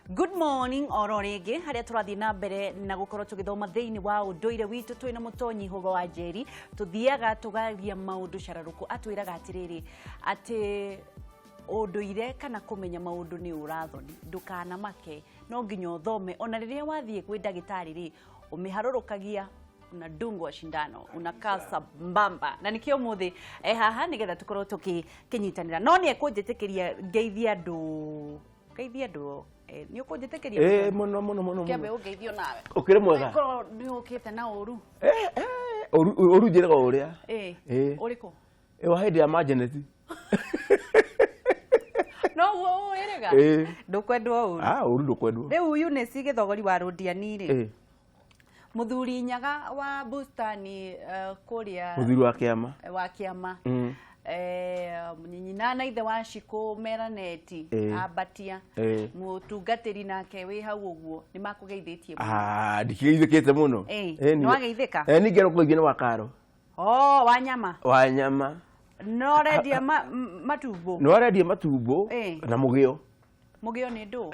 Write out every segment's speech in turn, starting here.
Good morning oro rĩngĩ harĩa tũrathiĩ na mbere na gũkorwo tũgĩthoma thĩinĩ wa ũndũire witũ twĩna mũtonyi Hũga wa Njeri. Tũthiaga tũgaria maũndũ cararũkũ, atwĩraga atĩrĩrĩ atĩ ũndũire kana kũmenya maũndũ nĩ ũrathoni, ndũkanamake, no nginya ũthome. Ona rĩrĩa wathiĩ kwĩ ndagĩtarĩ rĩ, ũmĩharũrũkagia unadungwa shindano, unakaa sambamba, na nikio mũthĩ e haha nĩgetha tũkorwo tũkĩnyitanĩra. No nĩ ekũnjĩtĩkĩria ngeithie andũ, ngeithie andũ, nĩ ũkũnjĩtĩkĩria? Ĩĩ, mũno mũno mũno. Kĩambe mũno. Ũngeithio nawe. Ũkĩrĩ mwega? Korwo nĩ ũkĩte na ũru. Ũru njĩraga ũrĩa. Ĩĩ. Ũrĩkũ? Ĩ, wa hĩndĩ ya majeneti. Noguo ũĩrĩga. Ĩĩ. Ndũkwendwo ũru. Ah, ũru ndũkwendwo. Rĩu Eunice Gĩthogori wa Rũndiani rĩ, mũthuri Nyaga wa bustani, kũrĩa Mũthuri wa kĩama. Wa kĩama. Nyina na ithe wa Cikũ Meraneti, ambatia mũtungatĩri nake wĩ hau ũguo nĩ makũgeithĩtie mũno. Ah, ndikĩgeithĩkĩte mũno. Nĩ wageithĩka? Ningĩ kũgeithio nĩ wakaro. Oh, wa nyama. Wa nyama. No ũrendia matumbo? Nĩ warendia matumbo. Na mũgĩo. Mũgĩo nĩ ndũ?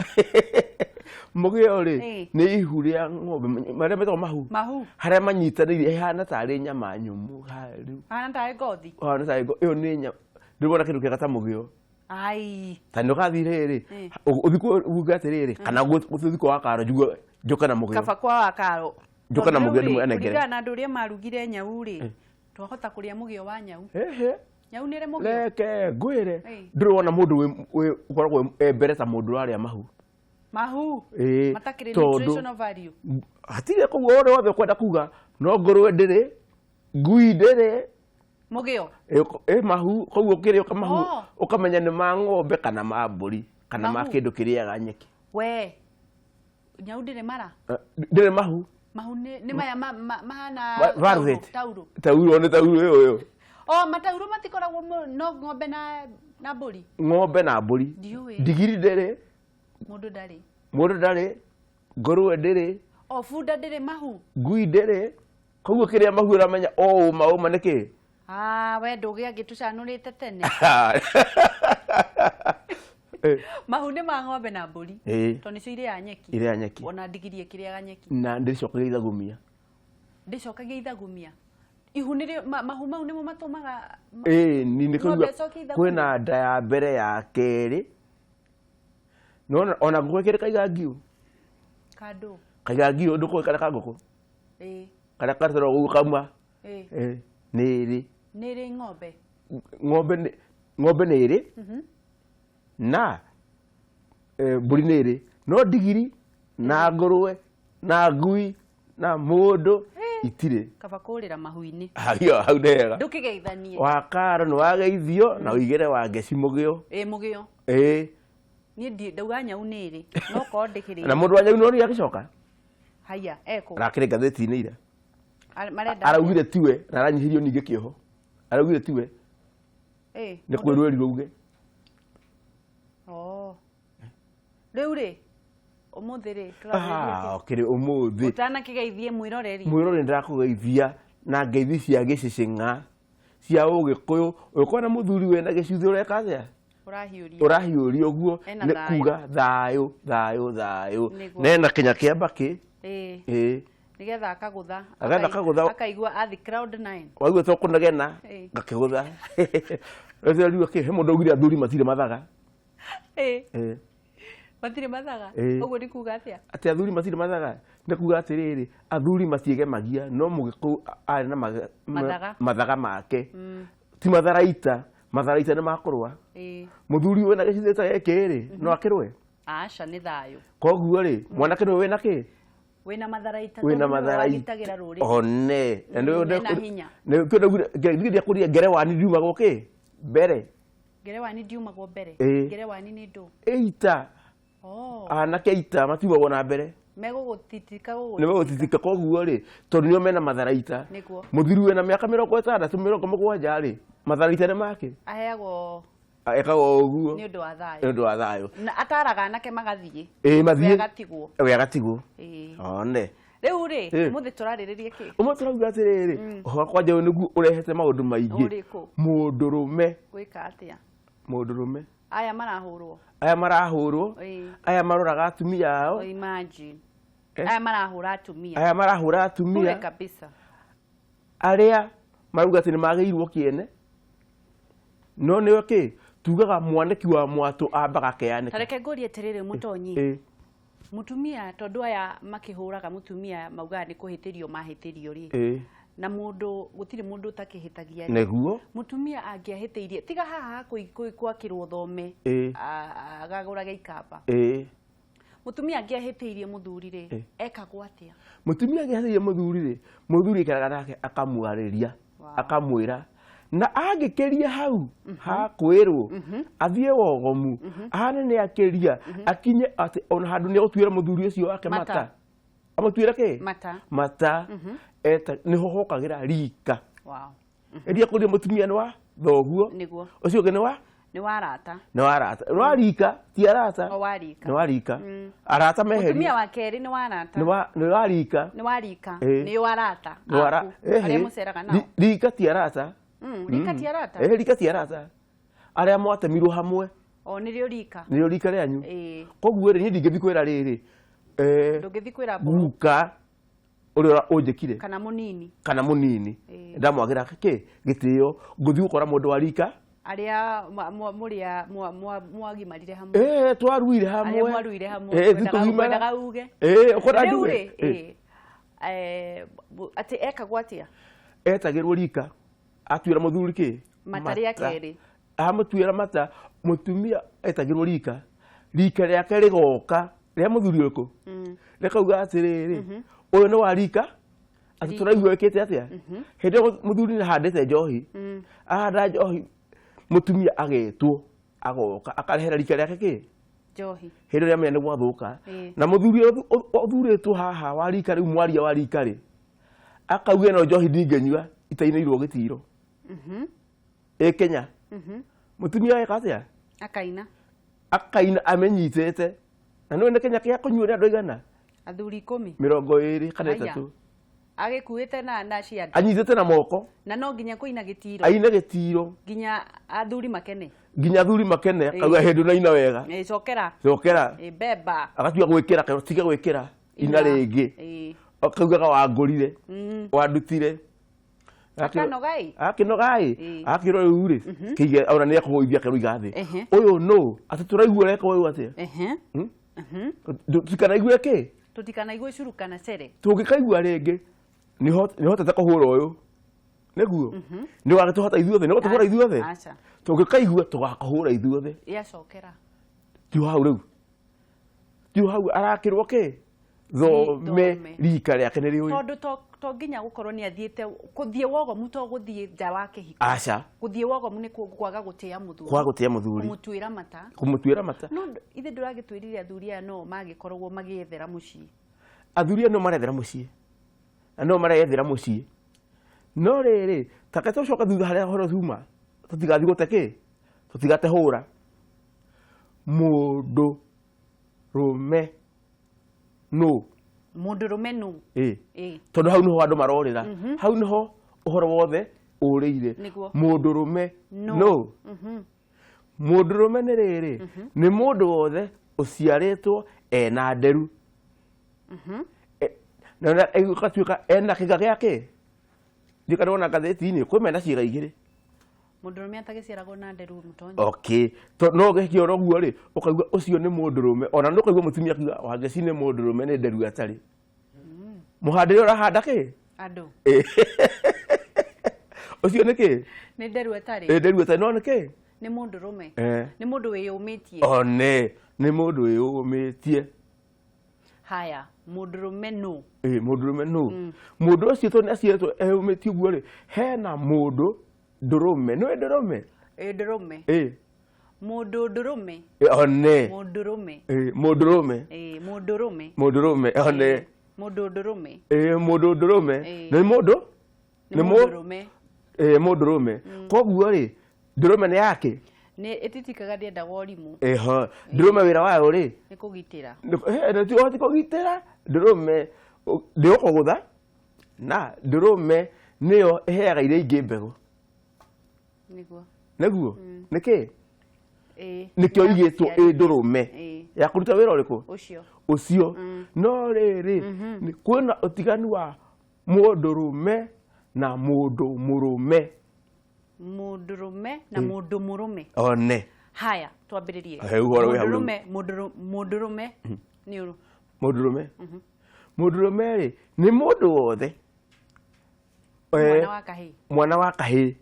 Mũgĩo rĩ, nĩ ihu rĩa ng'ombe marĩa metagwo mahu. Mahu. Harĩa manyitanĩire ĩhana tarĩ nyama nyũmũ rĩu. Hana tarĩ ngothi. Hana tarĩ ĩyo nĩ nyama, ndĩrona kĩndũ kĩega ta mũgĩo. Ai. Ta nĩ ũgathiĩ rĩrĩ, ũthiĩ uge atĩrĩrĩ, kana gũthiĩ kwa wakaro njugue njũke na mũgĩo. Kaba kwa wakaro. Njũke na Tondũ mũgĩo rĩu rĩ, ndĩmũnengere. kũringana na andũ ũrĩa marugire nyau rĩ, twahota kũrĩa mũgĩo wa nyau. Ehe. Nyau nĩ ĩrĩ mũgĩo? Reke ngwĩre, ndũrĩ wona mũndũ ũkoragwo e mbere ta mũndũ ũrarĩa mahu. Mahu. Ĩĩ, Matakĩrĩ tondũ nutritional value. Hatirĩ koguo ũrĩa wothe ũkwenda kuga, no ngũrwe ndĩrĩ, ngui ndĩrĩ. Mũgĩo. Ĩ mahu, koguo ũkĩrĩa ũkamahu, ũkamenya nĩ ma ng'ombe kana ma mbũri kana ma Mahu. kĩndũ kĩrĩaga nyeki. We nyau ndĩrĩ mara? Ndĩrĩ mahu. Mahu nĩ maya mahana Velvet. tauro. Tauro nĩ tauro ĩyo ĩyo. Oh, matauro matikoragwo no ng'ombe na mbũri. Ng'ombe na mbũri. Ndiũĩ. Ndigiri ndĩrĩ. Mũndũ ndarĩ. Mũndũ ndarĩ, ngũrwe ndĩrĩ. O bunda ndĩrĩ mahu. Ngui ndĩrĩ, koguo kĩrĩa mahu ũramenya o ũma ũma nĩ kĩ. Ah, we ndũgĩ angĩtũcanũrĩte tene. Mahu nĩ ma ng'ombe na mbũri. Tondũ nĩcio irĩaga nyeki. Irĩaga nyeki. Ona ndigiri ĩkĩrĩaga nyeki. Na ndĩcokagia ithagumia. Ndĩcokagia ithagumia. Ihu nĩrĩo mahu mau nĩmo matũmaga Ĩĩ, ni nĩ ng'ombe kũigua ĩcokie ithagumia. Kwĩna nda ya mbere, ya kerĩ. Nĩwona ona ngũkũ ĩkĩrĩ kaiga ngiũ. Kandũ. Kaiga ngiũ ndũkũĩ karĩa ka ngũkũ. Karĩa karutagwo ũguo kauma. Nĩ ĩrĩ. Nĩ ĩrĩ ng'ombe. Ng'ombe nĩ ĩrĩ. Na mbũri nĩ ĩrĩ. No ndigiri na ngũrwe na ngui na mũndũ itirĩ. Kaba kũrĩra mahu-inĩ. Hau hau nĩ hega. Ndũkĩgeithanie. Wakaro nĩ wageithio na ũigĩre wa ngeci mũgĩo. Ĩ, mũgĩo. Ĩĩ. Niĩ ndauga nyau nĩ ĩrĩ. No korwo ndĩkĩrĩ. Na mũndũ wa nyau no agĩcoka. Haya, ekũ. Arakĩrĩ ngathĩti-inĩ ira. Marenda. Araugire tiwe na aranyihirio ningĩ kĩoho. Araugire tiwe. Nĩ kwĩrwo erirwo uge. Oh. Rĩu rĩ, ũmũthĩ rĩ, tũrarĩrĩria Ah, kĩrĩ ũmũthĩ. Ũtanakĩgeithie mwĩroreri. Mwĩroreri, ndĩrakũgeithia na ngeithi cia gĩcĩcĩng'a cia ũgĩkũyũ. Ũgĩkorwo na mũthuri wĩna gĩcuthĩ, ũreka atĩa? Ũrahiũria. Ũrahiũria ũguo. Ena nĩ thayũ. Kuga thayũ, thayũ, thayũ. Nĩguo. Nena kĩnya kĩa mbakĩ. Ĩĩ. Nĩgetha akagũtha. Agetha akagũtha. Akaigua athi cloud nine. Waigua to kũnegena. Gakĩgũtha. Rĩu rĩu he mũndũ augire athuri matirĩ mathaga. Matirĩ mathaga? Ĩĩ. Ũguo nĩ kuga atĩa? Atĩ athuri matirĩ mathaga nĩ kuga atĩrĩrĩ, athuri matiĩgemagia, no mũgĩkũyũ arĩ na Mathaga. Mathaga make ti matharaita. Matharaita nĩ makũrũa. Mũthuri wĩna gĩcithĩ ta gĩkĩ rĩ, no akĩrũe? Aca, nĩ thayũ. Koguo rĩ, mwanake nĩwe wĩna kĩ? Wĩna matharaita. Wĩna Tondũ nĩwe matharaita. wagitagĩra rũrĩrĩ. One na Mena hinya. Nĩkũria ngerewani ndiumagwo kĩ mbere. Ngerewani ndiumagwo mbere? Ĩĩ. Ngerewani nĩ ndũ? Ĩita. Oh. Anake ita matiumagwo na mbere. Megũgũtitika. Nĩ megũtitika, koguo rĩ, tondũ nĩo mena matharaita. Nĩguo. Mũthuri wĩna mĩaka 60, 70 rĩ, matharaita nĩ make. Aheagwo. Ekaga ũguo. Nĩ ũndũ wa thayũ. Nĩ ũndũ wa thayũ. Na ataraga anake magathiĩ. Ĩĩ, mathiĩ. We agatigwo. We agatigwo. Ĩĩ. One. Rĩu rĩ, mũthĩ tũrarĩrĩria kĩ? Ũmwe tũrauga atĩrĩrĩ, ũhoro kwanja ũyũ nĩguo ũrehete maũndũ maingĩ. Ũrĩkũ? Mũndũrũme. Gwĩka atĩa? Mũndũrũme. Aya marahũrwo. Aya marahũrwo. Aya maroraga atumia ao. Imagine. Aya marahũra atumia. Aya marahũra Bure atumia. kabisa. Arĩa marauga atĩ nĩ magĩirwo kĩene, no nĩo kĩ tugaga mwanĩki wa mwatũ ambaga akeanĩka. Tareke ngũrie atĩrĩrĩ mũtonyi. Mũtumia tondũ aya makĩhũraga mũtumia maugaga nĩ kũhĩtĩrio mahĩtĩrio rĩ. Na mũndũ gũtirĩ mũndũ ũtakĩhĩtagia rĩ. Nĩguo. Mũtumia angĩahĩtĩirie tiga haha gwakĩrwo thome agagũrage ikamba. Mũtumia angĩahĩtĩirie mũthuri rĩ, ekagwo atĩa? Mũtumia angĩhĩtĩirie mũthuri rĩ, mũthuri aikaraga nake akamwarĩria, akamwĩra, na angĩkĩria hau hakwĩrwo athiĩ wogomu, ahane nĩ akĩria, akinye atĩ ona handũ nĩ egũtuĩra mũthuri ũcio wake Mata. mata. Amũtuĩra kĩ? Mata. Mata. Eta nĩho hokagĩra rika. Wow. Ĩria kũria mũtumia nĩ wa thoguo. Nĩguo. Ũcio ũngĩ nĩ wa? Nĩ wa arata. Nĩ wa arata. Nĩ wa rika, ti arata. O wa rika. Nĩ wa rika. Arata meherie. Mũtumia wa kerĩ nĩ wa arata. Nĩ wa rika. Nĩ wa rika. Nĩ wa arata. Nĩ wa Aku. Arĩa mũceraga nao. Rika ti arata. Rika ti arata. Rika ti arata. Arĩa mwatemirwo hamwe. O nĩrĩo rika. Nĩrĩo rika rĩanyu. Koguo rĩ, niĩ ndingĩthiĩ kwĩra rĩrĩ. Ndũngĩthiĩ kwĩra mbũrũ. Guka ũrĩa ũnjĩkire. Kana mũnini. Kana mũnini. Ndamwagĩra kĩ? Gĩtĩo. Ngũthiĩ gũkora mũndũ wa rika. Arĩa mwagimarire hamwe. Twaruire hamwe. Arĩa mwaruire hamwe. Tũgimara. Wendaga uge. Ũkora Rĩu njuge. rĩ, atĩ ekagwo atĩa? Etagĩrwo rika. Atuĩra mũthuri kĩ? Mata rĩa kerĩ. Amũtuĩra mata, mũtumia etagĩrwo rika. Rika rĩake rĩgoka rĩa mũthuri ũrĩkũ? Rĩkauga atĩrĩrĩ, ũyũ nĩ wa rika, atĩ tũraigua ĩkĩte atĩa? Hĩndĩ ĩyo mũthuri nĩ ahandĩte njohi. Ahanda njohi, mũtumia agetwo, agoka, akarehera rika rĩake kĩ? Njohi. Hĩndĩ ĩrĩa amenya nĩ gwathũka. Na mũthuri ũrĩa ũthurĩtwo haha wa rika rĩu, mwaria wa rika rĩ, akauga ĩno njohi ndingĩnyua itainĩirwo gĩtiro. Ĩ Kenya. Mũtumia eka atĩa? Akaina. Akaina amenyitĩte. Na nĩwe nĩ Kenya kĩa kũnyuo nĩ andũ aigana? Athuri 10. 20 kana Haya. 3. Agĩkuĩte na ciande. Anyitĩte na moko. Na no nginya kũina gĩtiro. Aine gĩtiro. Nginya athuri makene. Nginya athuri makene, akauga hĩndĩ ũraina wega. Cokera. Cokera. Beba. Agatua gwĩkĩra, akauga tiga gwĩkĩra. Ina rĩngĩ. Akaugaga wangũrire. Wandutire. Akanoga-ĩ. Akĩnoga-ĩ. Akĩrwo rĩu rĩ, kĩige ona nĩ ekũgũithia akerwo iga thĩ. Ũyũ nũ? Atĩ tũraigua ũreka ũyũ atĩa? Tũtikanaigue kĩ? Tũtikanaigue curu kana cere. Tũngĩkaigua rĩngĩ, nĩhotete kũhũra ũyũ. Nĩguo? Nĩ wagĩtũhota ithuothe, nĩ ũgũtũhũra ithuothe? Aca. Tũngĩkaigua tũgakũhũra ithuothe. Yacokera. Ti hau rĩu. Ti hau arakĩrwo kĩ? Thome Thome. rika rĩake nĩ rĩũĩ. Tondũ to nginya gũkorwo nĩ athiĩte gũthiĩ wogomu to gũthiĩ nja wa kĩhiko. Aca. Gũthiĩ wogomu nĩ kwaga gũtĩa mũthuri. Kwaga gũtĩa mũthuri. Kũmũtuĩra mata. Kũmũtuĩra mata. No ithe ndũragĩtwĩrire athuri aya no magĩkoragwo magĩethera mũciĩ. Athuri aya no marethera mũciĩ. Na no marethera mũciĩ. No rĩrĩ, ta reke tũcoke thutha harĩa ũhoro tuma, tũtigathiĩ gũte kĩ? Tũtigate hũra. Mũndũ rũme nũ? Mũndũ rũme nũ? Tondũ hau nĩho andũ marorĩra. Hau nĩho ũhoro wothe ũrĩire. Nĩguo. Mũndũ rũme Nũ? nũ? Mũndũ rũme nĩ rĩrĩ, nĩ mũndũ wothe ũciarĩtwo ena nderu. Na ĩgatuĩka ena kĩga gĩa kĩ? Ndiũĩ kana wona ngathĩti-inĩ, kwĩ mena ciĩga igĩrĩ. Mũndũ rũme atagĩciaragwo na nderu mũtonyi. Okay. To no gĩkĩora ũguo rĩ, ũkaigua ũcio nĩ mũndũ rũme. Ona no ũkaigua mũtumia akiuga Wangeci nĩ mũndũ rũme nĩ nderu atarĩ. Mũhandĩre ũrahanda kĩ? Andũ. Ũcio nĩ kĩ? Nĩ nderu atarĩ. Nderu atarĩ, no nĩ kĩ? Nĩ mũndũ rũme. Nĩ mũndũ wĩyũmĩtie. One, nĩ mũndũ wĩyũmĩtie. Haya, mũndũ rũme nũ? Mũndũ rũme nũ? Mũndũ ũcio tondũ nĩ aciaretwo eyũmĩtie ũguo rĩ, hena mũndũ ndũrũme. Nĩwe ndũrũme? Ndũrũme. Mũndũ ndũrũme. One. Mũndũ rũme. Mũndũ rũme. Mũndũ rũme. Mũndũ rũme, one. Mũndũ ndũrũme. Mũndũ ndũrũme. Nĩ mũndũ? Nĩ mũndũ rũme. Mũndũ rũme. Koguo rĩ, ndũrũme nĩ yake? Nĩ ĩtitikaga ndĩendaga ũrimũ. Eho, ndũrũme wĩra wayo rĩ? Nĩ kũgitĩra. Nĩ ti kũgitĩra. Ndũrũme ndĩgũkũgũtha na ndũrũme nĩyo ĩheaga iria ingĩ mbegũ. Nĩguo. Nĩguo? Nĩ kĩ? Nĩkĩo Ya igĩtwo gũciarithia. ĩ ndũrũme ya kũruta wĩra ũrĩkũ? Ũcio. Ũcio. No rĩrĩ, kwĩna ũtiganu wa mũndũrũme na mũndũ mũrũme. Mũndũrũme na mũndũ mũrũme. One. Haya, twambĩrĩrie. He, ũhoro wĩ hau rĩu. Mũndũrũme, mũndũrũme nĩ ũrũ? Mũndũrũme, mũndũrũme rĩ, nĩ mũndũ wothe. Mwana wa kahĩĩ. Mwana wa kahĩĩ,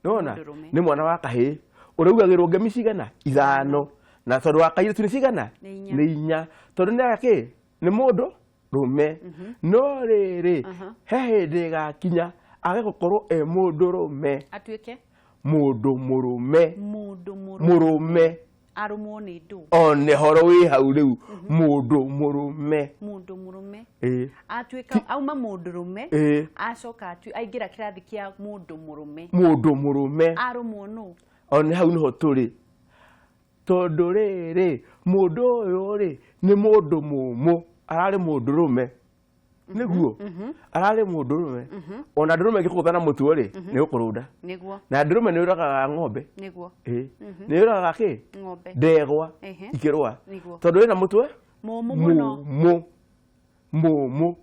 nĩwona? Mũndũrũme. Nĩ mwana wa kahĩĩ ũraugagĩrwo ngemi cigana? Ithano. Na tondũ wa kairĩtu nĩ cigana? Nĩ inya. Nĩ inya, tondũ nĩ akĩ nĩ mũndũ rũme. No rĩrĩ, he hĩndĩ ĩgakinya age gũkorwo e mũndũ rũme. Atuĩke Mũndũ mũrũme. Mũndũ mũrũme. Mũrũme. Arũmwo nĩ ndũ? One, horo wĩ hau rĩu, mũndũ mũrũme. Mũndũ mũrũme. Ĩĩ. Atuĩka auma mũndũrũme, acoka aingĩra kĩrathi kĩa mũndũ mũrũme. Mũndũ mũrũme. Arũmwo nũ? One, hau nĩho tũrĩ, tondũ rĩrĩ, mũndũ ũyũ rĩ, nĩ mũndũ mũmũ. Ararĩ mũndũrũme, nĩguo ararĩ mũndũrũme. Ona ndũrũme ĩngĩkũgũtha na mũtuo rĩ, nĩ ũkũrũnda. Na ndũrũme nĩ ũragaga ng'ombe. Ĩĩ, nĩ ũragaga kĩ? Ng'ombe. Ndegwa. Ikĩrũa. Tondũ ĩna mũtwe mũmũ mũno. Mũmũ, mũmũ.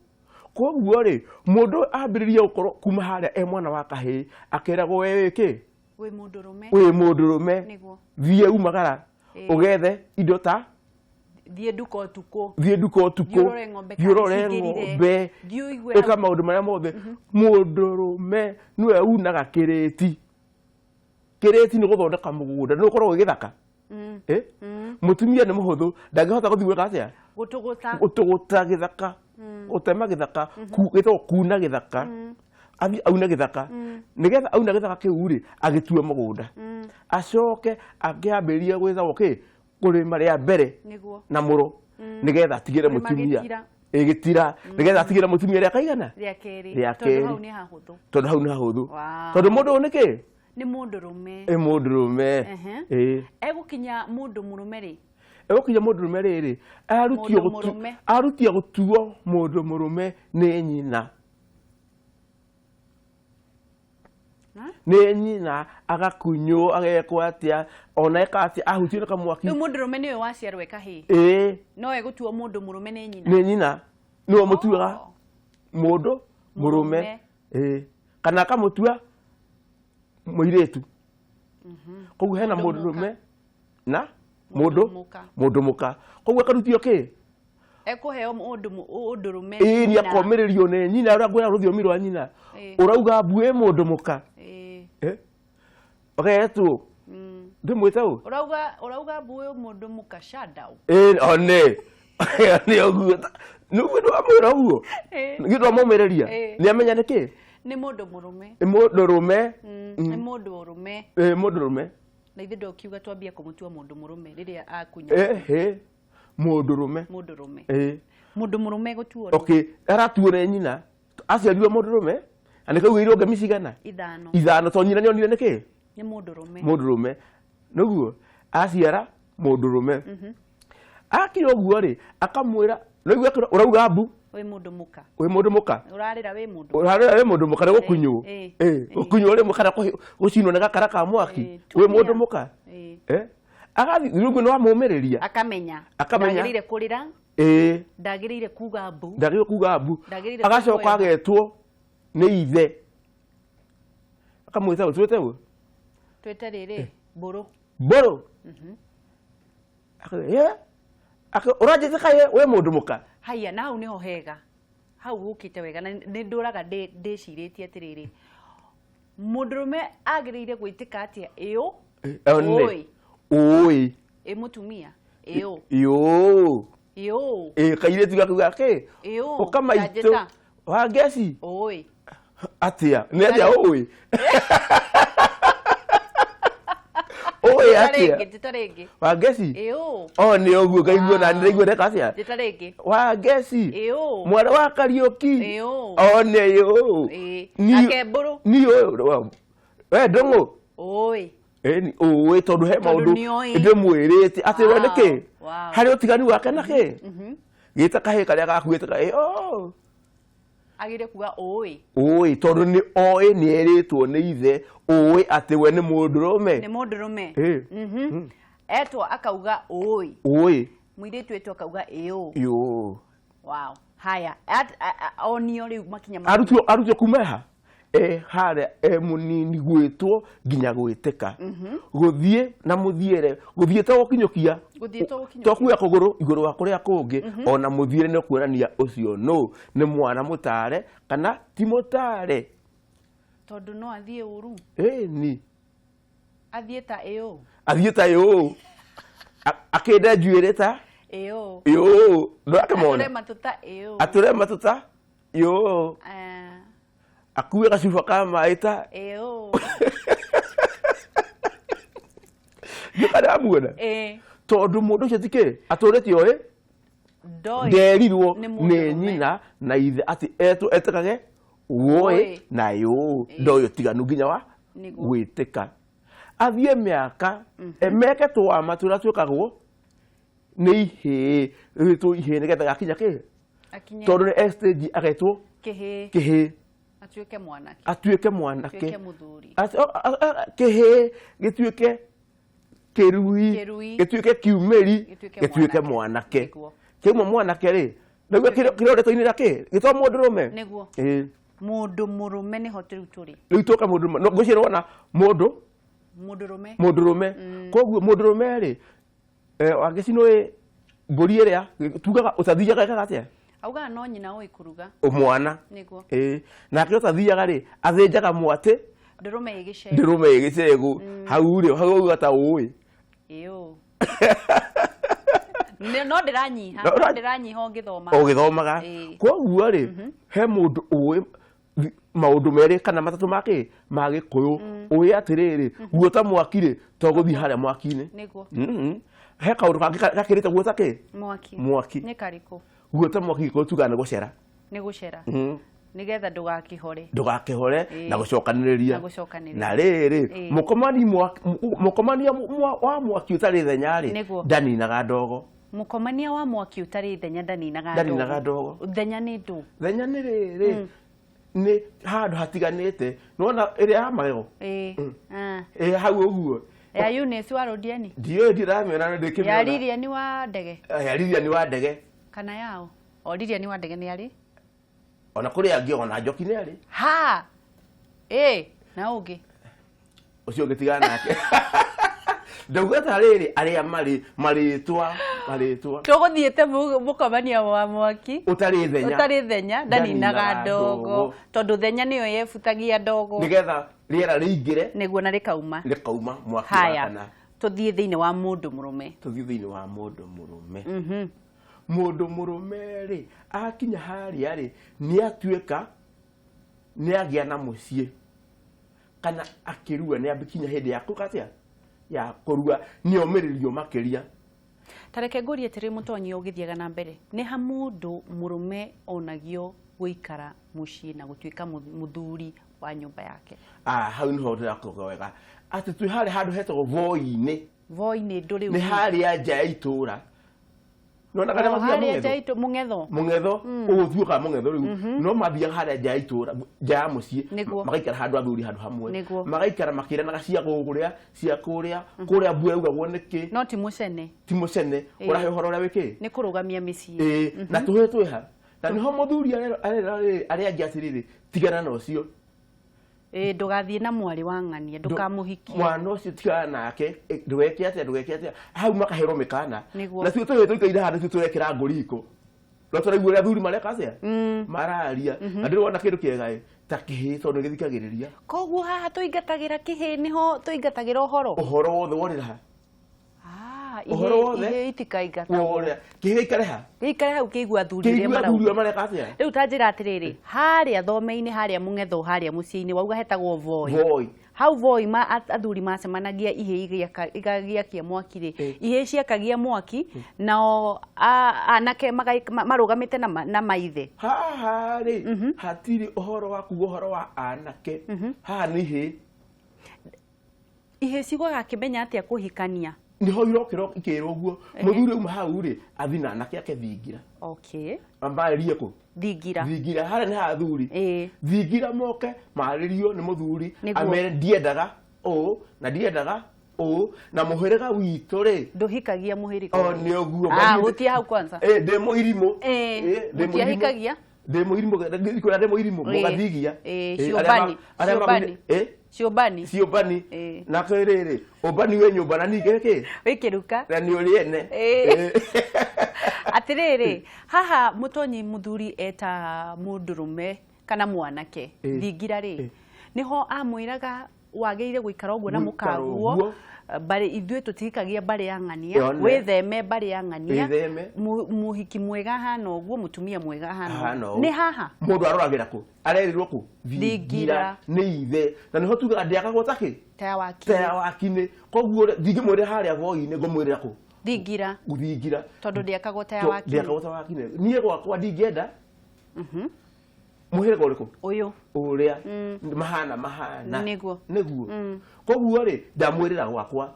Koguo rĩ, mũndũ ũyũ ambĩrĩria gũkorwo kuma harĩa e mwana wa kahĩĩ, akeragwo, we wĩ kĩ? Wĩ mũndũrũme. Wĩ mũndũrũme. Thiĩ umagara, ũgethe indo ta Thiĩ nduka ũtukũ. Thiĩ nduka ũtukũ. Thiĩ ũrore ng'ombe Thiĩ ũrore kana cingĩrire. ng'ombe. Thiĩ ũigue ĩka maũndũ marĩa mothe. Mũndũrũme nĩwe unaga kĩrĩti. Kĩrĩti nĩ gũthondeka mũgũnda, nĩ ũkoragwo wĩ gĩthaka. Eh? Mũtumia nĩ mũhũthũ, ndangĩhota gũthiĩ gwĩka atĩa? Gũtũgũta. Gũtũgũta gĩthaka, gũtema gĩthaka, gĩtagwo kuna gĩthaka. Athiĩ aune gĩthaka, nĩgetha auna gĩthaka kĩu rĩ, agĩtue mũgũnda, acoke akĩambĩrĩria gwĩtagwo kĩ? Kũrĩma rĩa mbere na mũro, nĩgetha atigĩre Kũrĩma mũtumia. gĩtira. Ĩ, gĩtira, nĩgetha atigĩre mũtumia rĩa kaigana? Rĩa kerĩ. Rĩa Tondũ kerĩ. hau nĩ hahũthũ. Tondũ hau nĩ hahũthũ. Tondũ mũndũ ũyũ nĩ kĩ? Nĩ mũndũrũme. Ĩ, mũndũrũme. Ĩ. Egũkinya mũndũ mũrũme rĩ? Egũkinya mũndũrũme rĩrĩ, arutio Mũndũ mũrũme. Arutia gũtuo mũndũ mũrũme nĩ nyina. Ha? Nĩ nyina, agakunywo, agekwo atĩa, ona eka atĩa, ahutio nĩ kamwaki. Rĩu mũndũrũme nĩwe waciarwo e kahĩĩ? Ĩĩ. No egũtuo mũndũ mũrũme nĩ nyina? Nĩ nyina, nĩwe mũtuaga mũndũ mũrũme. Mũrũme. Ĩĩ, kana akamũtua mũirĩtu. Koguo hena Mũndũ mũndũrũme na Mũndũ mũndũ mũka. Mũndũ mũka. Koguo akarutio kĩ? Ekũheo mũndũ ũndũrũme Ĩĩ, nĩ nyina. akomĩrĩrio nĩ nyina, ũrĩa ngwĩra rũthiomi rwa nyina. Ũrauga mbu ĩ mũndũ mũka. Eh? Ũgetwo ndĩmwĩte ũ? Ũrauga mbu ũyũ mũndũ mũka shadow. Ĩĩ, one nĩ ũguo, nĩguo ndwamwĩra ũguo. Nĩguo ndwamũmĩrĩria. Nĩ amenya nĩ kĩ? Nĩ mũndũ mũrũme. Nĩ mũndũrũme. Nĩ mũndũ ũrũme. Ĩĩ, mũndũrũme. Na ithuĩ ndokiuga twambie kũmũtua mũndũ mũrũme rĩrĩa akunya. Ĩhĩ, mũndũrũme. Mũndũrũme. Ĩĩ. Mũndũ mũrũme gũtuo rĩ? Okay, aratuo nĩ nyina, aciarirwo mũndũrũme, na nĩkaugĩirwo ngemi cigana? Ithano. Ithano, tondũ nyina nĩonire nĩ kĩ? Nĩ mũndũrũme. Mũndũrũme, nĩguo aciara mũndũrũme. Akinya ũguo rĩ, akamwĩra, nĩguo akĩra, ũrauga mbu Wĩ mũndũ mũka. Wĩ mũndũ mũka. Ũrarĩra wĩ mũndũ. Ũrarĩra wĩ mũndũ mũka, nĩ gũkunywo. Ĩ, gũkunywo rĩ, kana gũcinwo nĩ gakara ka mwaki. Wĩ mũndũ mũka. Eh? Agathiĩ rĩu, nĩ wamũmĩrĩria. Akamenya. Akamenya. Ndagĩrĩire kũrĩra. Ĩĩ. Ndagĩrĩire kuga mbu. Ndagĩrĩire kuga mbu. Ndagĩrĩire Agacoka kũhoya. agetwo nĩ ithe, akamwĩta ũ? Twĩte ũ? Twĩte rĩrĩ, mbũrũ. Mbũrũ. Ũranjĩte kaĩ wĩ mũndũ mũka? Haiya, na hau nĩho hega, hau hũkĩte wega, na nĩ ndũraga ndĩcirĩtie atĩrĩrĩ, mũndũrũme agĩrĩire gwĩtĩka atĩa ĩũ? One. Ũĩ. Ũĩ. Ĩ mũtumia ĩũ? Yũ. Ĩũ. Ĩ, kairĩtu gakuga kĩ? Ĩũ. Ũka maitũ. Ndanjĩta. Wa ngeci. Ũĩ. Atĩa, nĩ atĩa? Ũĩ, ũĩ atĩa? Rĩngĩ, njĩta rĩngĩ. Wa ngeci. Ĩũ. O nĩ ũguo ngaigua, na nĩraigua ndeka atĩa. Njĩta rĩngĩ. Wa ngeci. Ĩũ. Mwarĩ wa Kariũki. Ĩũ. O nĩ yũ. Ĩ. Nake mbũrũ? Ni ũyũ we ndũng'ũ. Ũĩ. Ĩni, ũĩ, tondũ he Tondũ maũndũ nĩoĩ. ndĩmwĩrĩte atĩ we nĩkĩ harĩ ũtiganu wake na kĩ gĩta kahĩ karĩa gakuĩte kaĩ, oh. Agire kuga ũĩ. Ũĩ, tondũ nĩ oĩ, nĩ erĩtwo nĩ ithe ũĩ atĩ we nĩ mũndũrũme. Nĩ mũndũrũme. Ĩ. Etwo akauga ũĩ. Ũĩ. Mũirĩtu etwo akauga ĩũ. Yũ. Wow. Haya, onio rĩu makinya arutwo kuma ha e harĩa e mũnini gwĩtwo nginya gwĩtĩka, gũthiĩ na mũthiĩre, gũthiĩ to gũkinyũkia. Gũthiĩ to gũkinyũkia. To kuoya kũgũrũ igũrũ wa kũrĩa kũngĩ, ona mũthiĩre nĩ kuonania ũcio nũ, nĩ mwana mũtare kana ti mũtare. Tondũ no athiĩ ũru. Ĩni. Athiĩ ta ĩũ. Athiĩ ta yũ, akĩnde njuĩrĩ ta ĩũ. Yũ, ndũrakĩmona. Atũre matũ ta ĩũ. Atũre matũ ta yũ. Akue gacuba ka maĩ ta ĩũ. Ndũkanamuona. Ĩ. Tondũ mũndũ ũcio tikĩ atũrĩte oĩ. Ndoĩ. Nderirwo Nĩ nĩ mũndũrũme. nyina na ithe atĩ etwo etekage wũĩ Wũĩ. na yũ, ndoĩ ũtiganu nginya wa Nĩguo. gwĩtĩka, athiĩ mĩaka meke twama tũrĩa twĩkagwo nĩ ihĩĩ, rwĩtwo ihĩĩ, nĩgetha gakinya kĩ Akinye. Tondũ nĩ e stage agetwo kĩhĩĩ. Kĩhĩĩ. Atuĩke mwanake. Atuĩke mwanake. Atuĩke mũthuri. Kĩhĩĩ gĩtuĩke kĩrui. Kĩrui. Gĩtuĩke kiumĩri. Gĩtuĩke gĩtuĩke mwanake. Mwanake. Nĩguo. Kĩauma mwanake rĩ, nĩguo kĩroretwo-inĩ rĩa kĩ gĩtwa mũndũrũme. Nĩguo. Ĩĩ. Mũndũ mũrũme nĩho rĩu tũrĩ. Rĩu tũka mũndũrũme, no ngwĩciria wona mũndũ Mũndũrũme. Mũndũrũme. Koguo mũndũrũme rĩ, wangĩci nĩ mbũri ĩrĩa tugaga ũtathiaga ĩkaga atĩa? Augaga no nyina ũĩ kũruga. Mwana. Nĩguo. Ĩĩ, nake ũtathiaga rĩ, athĩnjaga mwatĩ. Ndũrũme ĩ gĩcegũ. Ndũrũme ĩ gĩcegũ hau rĩ, hau auga ta ũĩ. Ĩũ. No ndĩranyiha. No no ndĩranyiha ũngĩthoma. Ũgĩthomaga. Ĩĩ. Koguo rĩ, he mũndũ ũĩ maũndũ merĩ kana matatũ ma kĩ ma gĩkũyũ, ũĩ atĩrĩrĩ, guota mwaki rĩ, to gũthiĩ harĩa mwaki-inĩ. Nĩguo. He kaũndũ kangĩ gakĩrĩte guota kĩ mwaki. Mwaki. Nĩ karĩkũ? Guota mwaki gĩkũyũ tugaga nĩ gũcera. Nĩ gũcera. Nĩgetha ndũgakĩhore. Ndũgakĩhore. Ĩĩ. Na gũcokanĩrĩria. Na gũcokanĩrĩria. Na rĩrĩ, Ĩĩ. mũkomani mũkomania wa mwaki ũtarĩ thenya rĩ, Nĩguo. ndaninaga ndogo. Mũkomania wa mwaki ũtarĩ thenya ndaninaga. Ndaninaga ndogo. Thenya nĩ ndũ? Thenya nĩ rĩrĩ, nĩ handũ hatiganĩte, nĩwona ĩrĩa ya magego. Ĩĩ. Ah. Ĩ hau ũguo. Ya Eunice wa Rodiani. Ndiũĩ, ndiramĩona, no ndĩkĩmĩona. Ya Lilian wa Ndege. Ya Lilian wa Ndege. Kana yao o Lilian wa Ndege nĩ arĩ. Ona kũrĩ angĩ, ona Njoki nĩ arĩ. Ha, ĩ na ũngĩ. Ũcio ũngĩ tigana nake, ndauga ta rĩrĩ, arĩa marĩ marĩtwa marĩtwa. Tũgũthiĩte mũkomania wa mwaki ũtarĩ thenya. Ũtarĩ thenya ndaninaga ndaninaga ndogo. Ndogo. Tondũ thenya nĩyo yebutagia ndogo. Nĩgetha rĩera rĩingĩre. Nĩguo, na rĩkauma. Rĩkauma mwaki. Haya. Wakana. Tũthiĩ thĩinĩ wa mũndũ mũrũme. Tũthiĩ thĩinĩ wa mũndũ mũrũme. Mũndũ mũrũme rĩ, akinya harĩa rĩ, nĩ atuĩka nĩ agĩa na mũciĩ kana akĩrua, nĩ ambikinya hĩndĩ ya kũka atĩa, ya kũrua, nĩ omĩrĩrio makĩria. Ta reke ngũrie atĩrĩ, mũtonyi, ũgĩthiaga na mbere, nĩ ha mũndũ mũrũme onagio gũikara mũciĩ na gũtuĩka mũthuri wa nyũmba yake? Ah, hau nĩho ndĩrakuga wega atĩ twĩ harĩa handũ hetagwo voi-inĩ. Voi-inĩ ndũ rĩu? Nĩ harĩa nja ya itũũra, nona karĩa O mathiaga harĩa nja mũng'etho. mũng'etho. Mũng'etho ũgũthiũka mũng'etho rĩu, no mathiaga harĩa nja ya itũũra, nja ya mũciĩ. Nĩguo. Magaikara handũ athuri handũ hamwe. Nĩguo. Magaikara makĩranaga cia kũrĩa, cia kũrĩa kũrĩa, mbura yaugagwo nĩkĩ. No ti mũcene. Ti mũcene. Ĩĩ. Ũrahe ũhoro ũrĩa wĩkĩ. Nĩ kũrũgamia mĩciĩ. Ĩĩ, na tũhĩĩ twĩha na nĩho mũthuri arera rĩrĩ arĩa angĩ atĩrĩrĩ, tigana na ũcio. Ĩĩ, ndũgathiĩ na mwarĩ wa ng'ania, ndũkamũhikie. Mwana ũcio tigana nake, ndũgeke atĩa, ndũgeke atĩa, hau makaherwo mĩkana. Nĩguo. Na tuo tũhĩĩ tũikaire handũ tuo tũrekĩra ngũriko, no tũraigua ũrĩa athuri mareka atĩa, mararia, na ndĩrĩ wona kĩndũ kĩega ĩ ta kĩhĩĩ, tondũ nĩ gĩthikagĩrĩria. Koguo haha tũingatagĩra kĩhĩĩ, nĩho tũingatagĩra ũhoro. Ũhoro wothe worĩra ha. Ah, ũhoro ihĩĩ wothe. Ihĩĩ itikaingatagwo. Worĩra kĩhĩĩ gĩikare ha. Gĩikare hau kĩigua athuri ũrĩa kĩigua athuri marauga. ũrĩa mareka atĩa. Rĩu ta njĩra atĩrĩrĩ, harĩa thome-inĩ, harĩa mũng'etho, harĩa mũciĩ-inĩ wauga hetagwo voi. Voi. Hau voi ma athuri macemanagia, ihĩĩ igagĩakia mwaki rĩ, ihĩĩ ciakagia mwaki, nao anake marũgamĩte na maithe. Haha rĩ, hatirĩ ũhoro wa kuga ũhoro wa anake, haha nĩ ihĩĩ. Ihĩĩ cigwaga akĩmenya atĩa kũhikania? Niho irokĩra ikĩrwo ũguo mũthuri auma hau rĩ athi na anake ake thingira. Okay. Marĩrie kũ? Thingira. Thingira harĩa nĩ ha athuri. Ĩĩ. Thingira moke marĩrio nĩ mũthuri Nĩguo. amere ndiendaga ũũ na ndiendaga ũũ na mũhĩrĩga witũ rĩ Ndũhikagia mũhĩrĩga. o nĩ ũguo. Ah, hutia hau kwanza. Ĩ, ndĩ mũirimũ. Ĩ, Ĩ, ndĩ mũirimũ. mũtiahikagia? Ndĩ mũirimũ kwĩra ndĩ mũirimũ Ĩ. mũgathigia. Ĩ, Ĩ, arĩa ciũmbani, arĩa ciũmbani. ĩ? Ciũmbani. Ciũmbani. Ĩ. Nake rĩrĩ ũmbani wĩ nyũmba na ningĩ kĩ Wĩkĩruka. na nĩ ũrĩ ene. Ĩ. Ĩ. Atĩrĩrĩ, haha mũtonyi mũthuri eta mũndũrũme kana mwanake Ĩ. thingira rĩ, Ĩ. nĩho amwĩraga wagĩrĩire gũikara ũguo na Gũikara mũkaguo ũguo. Mbarĩ ithuĩ tũtihikagia mbarĩ ya ng'ania, Yone. wĩtheme mbarĩ ya ng'ania, Wĩtheme. Mũhiki mwega ahana ũguo, mũtumia mwega ahana Ahana ũguo. ũũ. Nĩ haha Mũndũ aroragĩra kũ? Arerirwo kũ? Thingira. Nĩ ithe na nĩho tugaga ndĩakagwo ta kĩ? Ta ya waki. Ta ya wakinĩ. Koguo rĩ, ndingĩmwĩrĩra harĩa voi-inĩ, ngũmwĩrĩra kũ? Thingira. Thingira. Tondũ ndĩakagwo ta ya wakinĩ. Ndĩakagwo ta wakinĩ. Niĩ gwakwa ndingĩenda mũhĩrĩga ũrĩkũ? Ũyũ. Ũrĩa mahana mahana. Nĩguo. Nĩguo. Koguo rĩ, ndamwĩrĩra gwakwa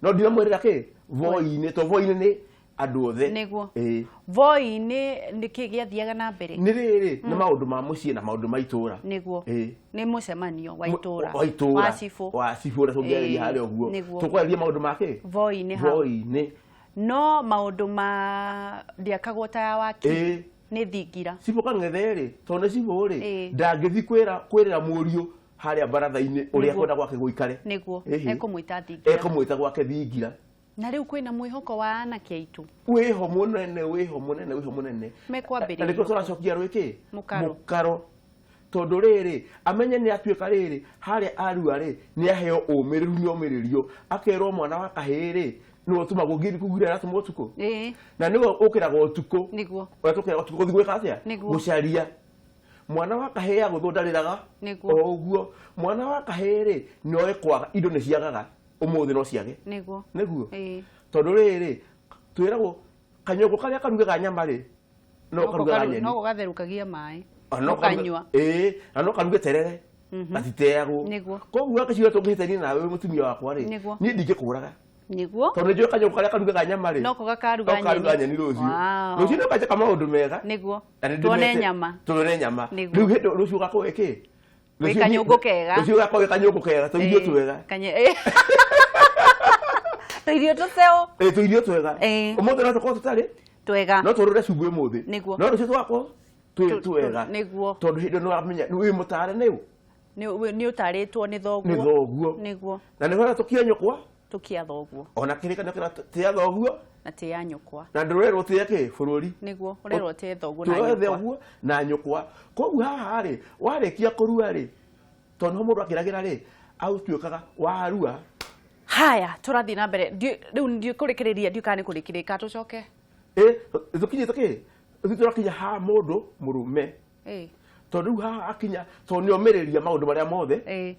no ndiramwĩrĩra kĩ? Voi-inĩ, to voi-inĩ nĩ andũ othe. Nĩguo. Ĩĩ. Voi-inĩ nĩkĩ gĩathiaga na mbere? Nĩ rĩrĩ nĩ maũndũ ma mũciĩ na maũndũ ma itũũra. Nĩguo. Ĩĩ. Nĩ mũcemanio wa itũũra. Wa itũũra. Wa cibũ. Wa cibũ ũrĩa tũngĩarĩria Ĩĩ, harĩa ũguo. nĩguo. Tũkwarĩria maũndũ ma kĩ? Voi-inĩ hau. Voi-inĩ. No maũndũ ma ndĩakagwo ta ya waki. Ĩĩ. Nĩ thingira. Cibũ Kang'ethe rĩ, tondũ nĩ cibũ rĩ, Ĩĩ. ndangĩthiĩ kwĩrĩra mũriũ harĩa baratha-inĩ ũrĩa Nĩguo. kwenda gwake gũikare. Nĩguo. Ĩhĩ. Ekũmwĩta thingira. Ekũmwĩta gwake thingira. Na rĩu kwĩna mwĩhoko wa anake aitũ. Wĩho mũnene, wĩho mũnene, wĩho mũnene. Mekwambĩrĩrio. Na nĩkĩo tũracokia rwĩkĩ? Mũkaro. Mũkaro. Tondũ rĩrĩ amenye nĩ atuĩka rĩrĩ harĩa arua rĩ nĩ aheo ũmĩrĩru nĩ omĩrĩrio akerwo mwana wa kahĩĩ rĩ nĩwe ũtũmagwo ngiri kugire aratũmwo ũtukũ. Ĩĩ. Na nĩwe ũkĩraga ũtukũ. Nĩguo. Ũrĩa tũkĩraga ũtukũ gũthiĩ gwĩka atĩa? Nĩguo. Gũcaria. Mwana wa kahĩĩ agũthwo ndarĩraga. Nĩguo. O ũguo mwana wa kahĩĩ rĩ nĩoĩ kwaga indo nĩ ciagaga ũmũthĩ no ciage. Nĩguo. Nĩguo. Ĩĩ. Tondũ rĩrĩ twĩragwo kanyũngũ karĩa karugaga nyama rĩ no karugaga nyeni. No gũgatherũkagia maĩ. Na no karuge- Ũkanyua. Ĩĩ, na no karuge terere. Gatiteagwo. Nĩguo. Koguo gakĩciria tũngĩhĩtania nawe wĩ mũtumia wakwa rĩ Nĩguo. niĩ ndingĩkũraga. Nĩguo. Tondũ nĩnjũĩ kanyũngũ karĩa karugaga nyama rĩ No ko gakaruga no karuga nyeni. nyeni rũciũ. Wow. Rũciũ nĩ ũkanjĩka maũndũ mega. Nĩguo. Na nĩ Tuone ndĩmete- nyama. Tuone nyama. Nĩguo. Rĩu hĩndĩ rũciũ ũgakorwo wĩ kĩ? Wĩ Rũciũ kanyũngũ kega. Rũciũ ũgakorwo wĩ kanyũngũ kega, tũirio Ĩĩ. twega. Ĩĩ. Tũirio tũceo. Ĩĩ, tũirio twega. Ĩĩ. Ũmũthĩ no tũkorwo tũtarĩ Twega. no tũrũre cumbĩ ũmũthĩ. Nĩguo. No rũciũ tũgakorwo twĩ twega. Nĩguo. Tondũ hĩndĩ ĩyo nĩwamenya wĩ mũtare nĩ ũ? Nĩ ũtarĩtwo nĩ thoguo. Nĩ thoguo. Nĩguo. Na nĩho tũkia nyũkwa Tũkia thoguo. ona kĩrĩkanĩro kĩra tĩa thoguo Na tĩa nyũkwa. na ndũrerwo tĩe kĩ bũrũri. Nĩguo. Ũrerwo tĩe thoguo na Tũrerwo nyũkwa. thoguo na nyũkwa. Koguo haha rĩ warĩkia kũrua rĩ tondũ nĩho mũndũ akĩragĩra rĩ autuĩkaga warua. Haya, tũrathiĩ na mbere. Rĩu ndiũ kũrĩkĩrĩria, ndiũ kana nĩ kũrĩkĩrĩria, kana tũcoke? Ĩ, tũkinyĩte kĩ? Ithuĩ tũrakinya haha mũndũ mũrũme. Ĩ. Tondũ rĩu haha akinya tondũ nĩ omĩrĩria maũndũ marĩa mothe. Ĩ.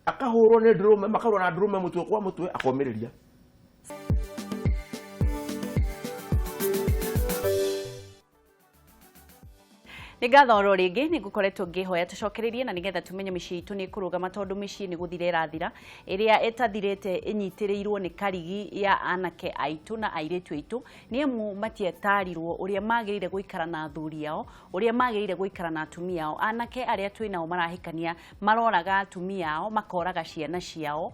Akahũrwo nĩ ndũrũme, makarũa na ndũrũme mũtwe kwa mũtwe, akomĩrĩria. Nĩ ngatho oro rĩngĩ nĩ ngũkoretwo ngĩhoya tũcokererie na nĩgetha tũmenye mĩciĩ itũ nĩ ĩkũrũgama tondũ mĩciĩ nĩ gũthira ĩrathira ĩrĩa ĩtathirĩte ĩnyitĩrĩirwo nĩ karigi ya anake aitũ na airĩtu aitũ nĩ amu matiatarirwo ũrĩa magĩrĩire gũikara na athuri ao ũrĩa magĩrĩire gũikara na atumia ao. Anake arĩa twĩ nao marahikania maroraga atumia ao, makoraga ciana ciao,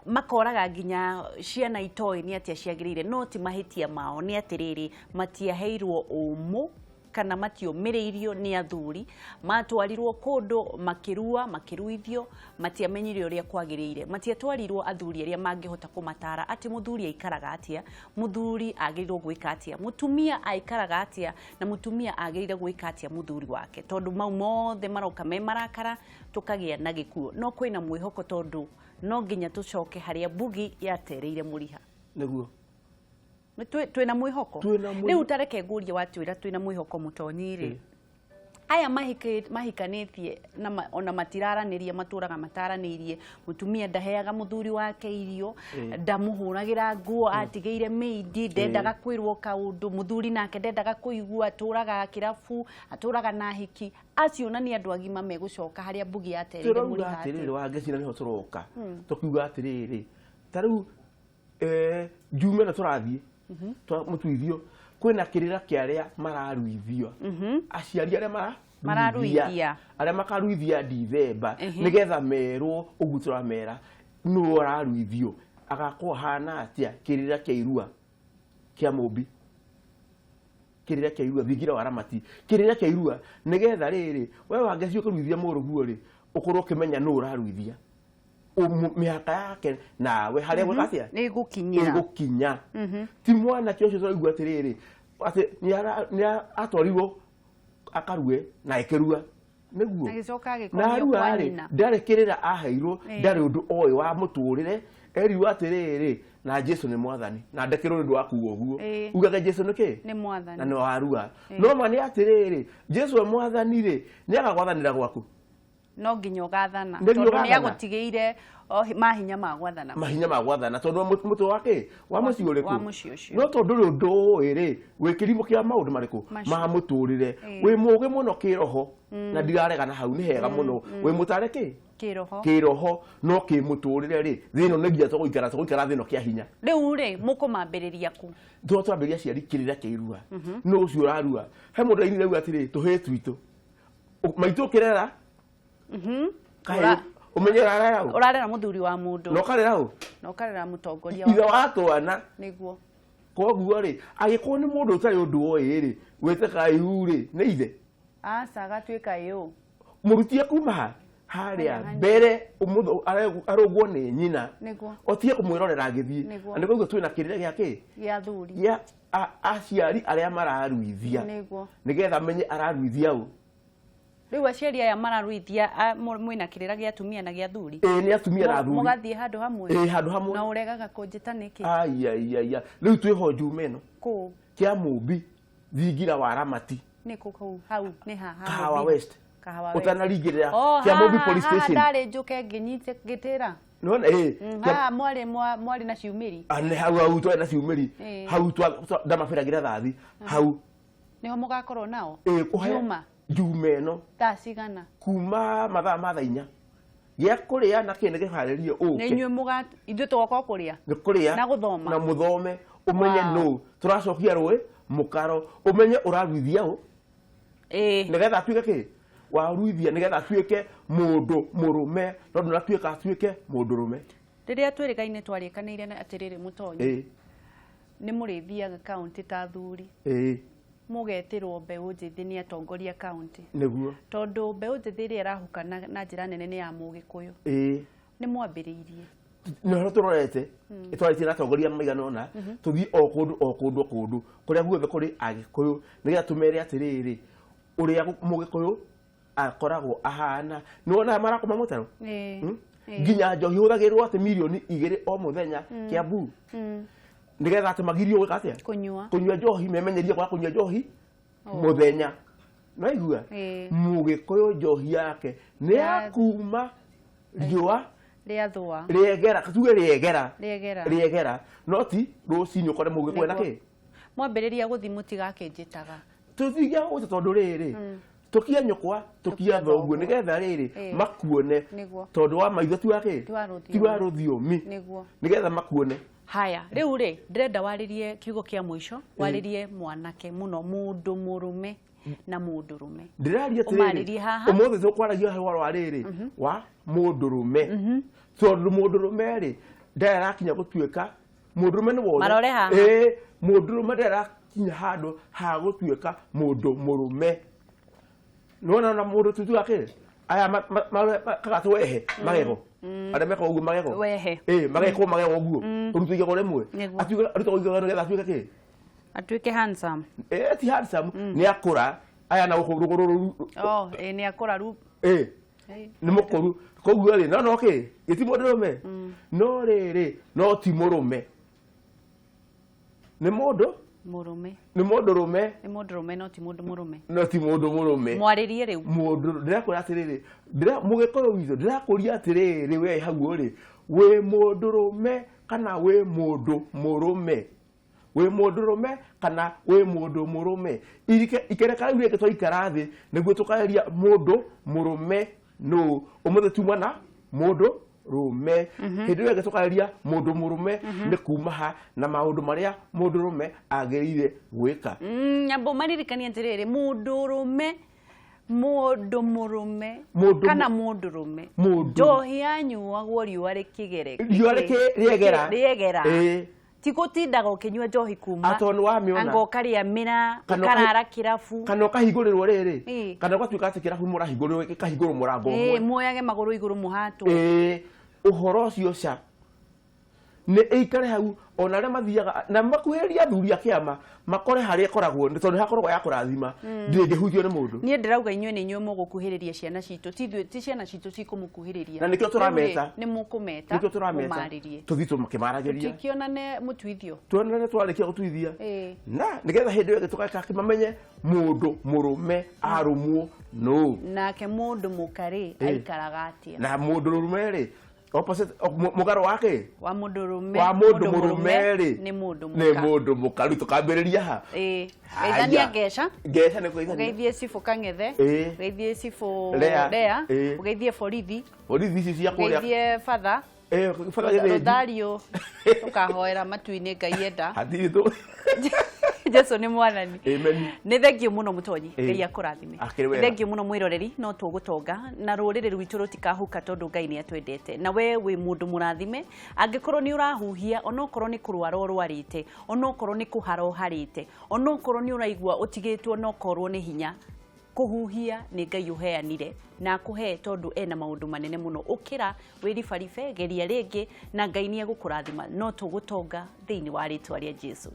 makoraga nginya ciana itoĩ nĩ atĩa ciagĩrĩire, no ti mahĩtia mao, nĩ atĩrĩrĩ matiaheirwo ũmũ kana matiũmĩrĩirio nĩ athuri, matwarirwo kũndũ makĩrua makĩruithio, matiamenyire ũrĩa kwagĩrĩire, matiatwarirwo athuri arĩa mangĩhota kũmatara atĩ mũthuri aikaraga atĩa, mũthuri agĩrĩirwo gwĩka atĩa, mũtumia aikaraga atĩa, na mũtumia agĩrĩire gwĩka atĩa mũthuri wake, tondũ mau mothe maroka me marakara tũkagĩa na gĩkuũ. No kwĩna mwĩhoko tondũ no nginya tũcoke harĩa Mbugi yatereire mũriha. Nĩguo. Twĩna mwĩhoko. Twĩna mwĩhoko. Rĩu tareke ngũrie watwĩra twĩna mwĩhoko mũtonyi rĩ. Aya mahikanĩtie na ona matiraranĩria, matũraga mataranĩirie, mũtumia ndaheaga mũthuri wake irio, ndamũhũragĩra nguo, atigĩire maid, ndendaga kwĩrwo kaũndũ, mũthuri nake ndendaga kũigua, atũraga kĩrabu, atũraga na hiki. Acio na nĩ andũ agima megũcoka harĩa Mbugi yatereire Tũrauga mũriha atĩrĩrĩ atĩ. Wangeci na nĩho tũroka. Tũkiuga atĩrĩrĩ, ta rĩu Njume na tũrathiĩ mũtuithio kwĩna kĩrĩra kĩa arĩa mararuithio, aciari arĩa Mararuithia. Arĩa makaruithia Ndithemba, nĩgetha merwo ũguo tũramera nũ ũraruithio, agakorwo hana atĩa. Kĩrĩra kĩa irua kĩa mũmbi, kĩrĩra kĩa irua thingira wa ramati, kĩrĩra kĩa irua, nĩgetha rĩrĩ we wangeci ũkĩruithia mũrũguo rĩ, ũkorwo ũkĩmenya nũ ũraruithia, mĩhaka yake nawe harĩa gwĩka atĩa nĩ gũkinyĩra. Ĩgũkinya. Ti mwanake ũcio tũraigua atĩrĩrĩ atĩ nĩ atwarirwo akarue na ĩkĩrua nĩguo agĩcoka na agĩkomio arua kwa rĩ, nyina. Ndarĩ kĩrĩra aheirwo, ndarĩ ũndũ oĩ wa mũtũrĩre. Erirwo atĩrĩrĩ, na Jesu nĩ mwathani na ndekĩrwo nĩ ũndũ wa kuga ũguo. Ugage Jesu nĩ kĩ? Nĩ mwathani. Na nĩ warua. No ma nĩ atĩrĩrĩ, Jesu we mwathani rĩ, nĩ agagwathanĩra gwaku? No nginya ũgathana. Nĩ nginya tondũ nĩ ũgathana. agũtigĩire o mahinya ma gwathana. Mahinya ma gwathana, tondũ wa mũtwe wa kĩ wa mũciĩ ũrĩkũ? Wa mũciĩ ũcio. No tondũ rĩ ũndũ ũĩ rĩ, wĩ kĩrimũ kĩa maũndũ marĩkũ? Macio. Ma mũtũrĩre. Wĩ mũgĩ mũno kĩroho, na ndiraregana hau, nĩ hega mũno wĩ mũtare kĩ kĩroho. Kĩroho, no kĩmũtũrĩre rĩ, thĩ ĩno nĩ nginya tũgũikara thĩ ĩno kĩa hinya. Rĩu rĩ, mũkũmambĩrĩria kũ? Tũrĩa twambĩrĩria aciari kĩrĩra kĩa irua, nũ ũcio ũrarua. He mũndũ ainire auga atĩrĩ, tũhĩĩ twitũ, maitũ ũkĩrera kahĩĩ, ũmenye ũrarera ũ. Ũrarera mũthuri wa mũndũ. Na ũkarera ũ? Na ũkarera mũtongoria ithe wa wa twana. Nĩguo. Koguo rĩ, angĩkorwo nĩ mũndũ ũtarĩ ũndũ oĩ rĩ, wĩtĩkaga ihu rĩ nĩ ithe. Aca, agatuĩka ĩũ. Mũrutie kuma ha harĩa Harĩa mbere arũngwo nĩ nyina. Otige kũmwĩrorera agĩthiĩ. Nĩguo. Na nĩ koguo twĩna kĩrĩra gĩa kĩ? Gĩa thuri. Gĩa aciari arĩa mararuithia, nĩgetha amenye araruithia ũ. Rĩu aciari aya mararuithia mwĩna kĩrĩra gĩa atumia na gĩa thuri? Ĩĩ, nĩ atumia na athuri. Mũgathiĩ handũ hamwe? Ĩĩ, handũ hamwe. Na ũregaga kũnjĩta nĩkĩ? Aiaiaia, rĩu twĩho njume ĩno. Kũ? Kĩa mũmbi thingira wa ramati. Nĩ kũ kũu hau nĩ ha ha Kahawa Mũmbi? West. Kahawa West. Ũtanaringĩrĩra Oh, kĩa mũmbi haha, police haha station. Ndarĩ njũke ngĩnyite ngĩtĩra. Nĩwona ĩĩ. Haha mwarĩ na ciumĩri. Ah, nĩ hau hau twarĩ na ciumĩri. Hau ndamabĩragĩra thathi hau. Nĩho mũgakorwo nao? Ĩĩ, kũhe Juma? Njume ĩno. Thaa cigana? Kuma mathaa ma thaa 4, gĩa kũrĩa na kĩ nĩ kĩharĩrie Nĩ ũke. inyuĩ mũga ithuĩ tũgoka o kũrĩa. Nĩ kũrĩa Na gũthoma. Na mũthome ũmenye nũ tũracokia rũĩ mũkaro, ũmenye ũraruithia ũ, nĩgetha atuĩke kĩ waruithia, nĩgetha atuĩke mũndũ mũrũme, no ndũnatuĩka atuĩke mũndũ rũme. Rĩrĩa twĩrĩgaine twarĩkanĩire na atĩrĩrĩ, mũtonyi, nĩ mũrĩthiaga kaũntĩ ta athuri, mũgetĩrwo mbeũ njĩthĩ nĩ atongoria kaũntĩ, tondũ mbeũ njĩthĩ ĩrĩa ĩrahũka na njĩra nene nĩ ya mũgĩkũyũ. Nĩ mwambĩrĩirie? Nĩ ũhoro tũrorete, twarĩtie na atongoria maigana ũna, tũthiĩ o kũndũ o kũndũ o kũndũ kũrĩa guothe kũrĩ agĩkũyũ, nĩgetha tũmere atĩrĩrĩ, ũrĩa mũgĩkũyũ akoragwo ahana. Nĩ wonaga marakoma mũtaro? Nginya njohi hũthagĩrwo atĩ 2 mirioni o mũthenya Kiambu, nĩgetha atĩ magirio gwĩka atĩa? Kũnyua. Kũnyua njohi, memenyerie kwaga kũnyua njohi mũthenya. Naigua mũgĩkũyũ njohi yake nĩ ya kuma riũa rĩathũa. Rĩegera, tuge rĩegera. Rĩegera. Rĩegera, no ti rũcinĩ ũkore mũgĩkũyũ na kĩ. Mwambĩrĩria gũthi mũtigakĩnjĩtaga. Tũthingia gũta tondũ rĩrĩ tũkia nyũkwa tũkia thoguo, nĩgetha rĩrĩ makuone, tondũ wa maitho ti wa kĩ? Ti wa rũthiomi. Ti wa rũthiomi. Nĩgetha makuone. Haya, rĩu rĩ, ndĩrenda warĩrie kiugo kĩa mũico, warĩrie mwanake mũno, mũndũ mũrũme na mũndũ rũme. Ndĩraria Ũmarĩrie haha. Ũmũthĩ tũkwaragia ũhoro wa rĩrĩ wa mũndũrũme, tondũ mũndũrũme rĩ ndarĩ arakinya gũtuĩka mũndũrũme nĩ wothe. Marore haha. Ĩĩ, mũndũrũme ndarĩ arakinya handũ ha gũtuĩka mũndũ mũrũme. Nĩwona na mũndũ tutuga kĩ aya kagatũ wehe magego, arĩa mekaga ũguo magego. Wehe. Ĩĩ, magekwo magego ũguo, kũrutwo igego rĩmwe. Arutwo igego nĩgetha atuĩke kĩ? Atuĩke handsome. Ĩĩ, ti handsome, nĩ akũra aya na gũkũ rũgũrũ rũu. Oh, ĩĩ, nĩ akũra ru. Ĩĩ, nĩ mũkũru, koguo rĩ no kĩ gĩti mũndũrũme, no rĩrĩ no ti mũrũme, nĩ mũndũ mũrũme. Nĩ mũndũrũme. Nĩ mũndũrũme no ti mũndũ mũrũme. No ti mũndũ mũrũme. Mwarĩrie rĩu. Mũndũ ndĩrakwĩra atĩrĩrĩ, mũgĩkũyũ witũ, ndĩrakũria atĩrĩrĩ, we hau ũrĩ wĩ mũndũrũme kana wĩ mũndũ mũrũme? Wĩ mũndũrũme kana wĩ mũndũ mũrũme? Ikereka rĩu rĩngĩ twaikara thĩ nĩguo tũkageria mũndũ mũrũme nũ. Ũmũthĩ tuma na mũndũ Mũrũme. Hĩndĩ ĩyo ĩngĩ tũkarĩria mũndũ mũrũme nĩ kuma ha na maũndũ marĩa mũndũ mũrũme agĩrĩire gwĩka. Nyambo maririkanie atĩrĩrĩ, mũndũrũme, mũndũ mũrũme kana mũndũrũme, njohi yanyuagwo riũa rĩkĩgere, Riũa rĩegera. Rĩegera. Ti gũtindaga ũkĩnyua njohi kuma Atĩ nĩ wamĩona. Anga ũkarĩa mĩra, ũkarara kĩrabu. Kana ũkahingũrĩrwo rĩrĩ, kana ũgatuĩka atĩ kĩrabu mũrahingũrĩrwo, gĩkahingũrwo mũrango ũmwe. Muoyage magũrũ igũrũ mũhatwo. Ũhoro ũcio ca nĩ ĩikare hau, ona arĩa mathiaga na makuhĩrĩria athuri a kĩama makore harĩa ĩkoragwo, nĩ tondũ hakoragwo ya kũrathima, ndĩngĩhutio nĩ mũndũ. Niĩ ndĩrauga inyuĩ nĩ inyuĩ mũgũkuhĩrĩria ciana citũ, ti ithuĩ, ti ciana citũ cikũmũkuhĩrĩria. Na nĩkĩo tũrameta. Rĩu rĩ, nĩ mũkũmeta, Nĩkĩo tũrameta. Mũmarĩrie. Tũthiĩ tũkĩmaragĩria. Tũtikĩonane mũtuithio. Tuonane twarĩkia gũtuithia. Na nĩgetha hĩndĩ ĩyo ĩngĩ tũgeka mamenye mũndũ mũrũme arũmwo nũ. Nake mũndũ mũka rĩ, aikaraga atĩa? Na mũndũ mũrũme rĩ, opposite, mũgarũ wake? Wa mũndũ mũrũme. Wa mũndũ mũrũme rĩ, nĩ mũndũ nĩ mũka. Mũndũ mũka. Rĩu tũkambĩrĩria ha? Geithania ngeca. Ngeca nĩ kũgeithania. Ũgeithie cibũ Kang'ethe. Ũgeithie cibũ Lea. Lea. Ũgeithie borithi. Borithi ici cia kũrĩa. Ũgeithie batha. Batha gĩthĩnji. Rothario. Tũkahoera matu-inĩ Ngai enda. Hatirĩ tũ. Jesu nĩ mwathani. Amen. Nĩ thengio mũno mũtonyi. Ngai akũrathime. Akĩrĩ wega. Nĩ thengio mũno mwĩroreri, no tũgũtonga na rũrĩrĩ rwitũ rũtikahuka tondũ Ngai nĩ atwendete. Na we wĩ mũndũ mũrathime, angĩkorwo nĩ ũrahuhia, onokorwo nĩ kũrwara ũrwarĩte, onokorwo nĩ kũhara ũharĩte, onokorwo nĩ ũraigua ũtigĩtwo na ũkorwo nĩ hinya, kũhuhia nĩ Ngai ũheanire na akũhe tondũ ena maũndũ manene mũno. Ũkĩra wĩribaribe, geria rĩngĩ na Ngai nĩ egũkũrathima. No tũgũtonga thĩinĩ wa rĩtwa rĩa Jesu.